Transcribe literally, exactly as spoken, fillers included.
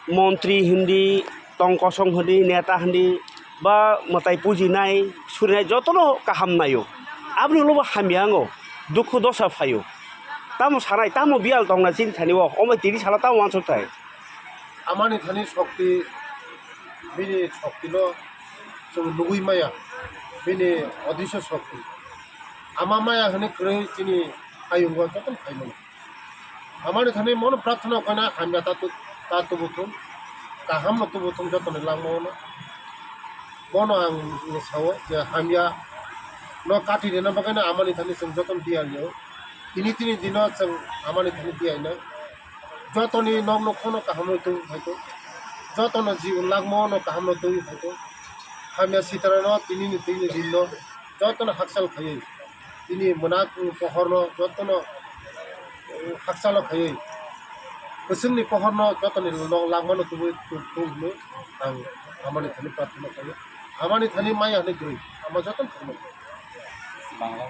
Montri hindi, tong kosong hindi, neta hindi, ba mwtai pujinai, surinai jotono kaham naio. Aboni ulo bo hamya wngo, dukhu dosa phaio. Tamo sanai, tamo biyal tongna chini thani o, omo tini sala tamo uansuk thai. Amani thani shokti, bini shokti no chwng nugwi maya, bini odrisyo shokti. Ama maya hwnwi kwrwi chini hayungo jotono phaimano. Amani thani mono prarthana khaina hamya ta tu-, ta tubuthum, kaham no tubuthum jotoni langmano. Bono ang sao je hamya no kati rina bagwi no amani thani chwng jotono diya liyo. Tini tini dino chwng amani thani diya ino. Jotoni nok nokho no kaham no twi phaito. Jotono jibon langmano kaham no twi phaito. Hamya sitarano tini ni tini dinno jotono hakchal khaiwi. Tini mwnak pohorno jotono, eh, hakchalo khaiwi, kwchwngni pohorno jotoni nok langmano tubui tu-, tu hwnwi ang amani thani prarthana khaio. Amani thani maya hwnwi kwrwi, ama jotono thangno.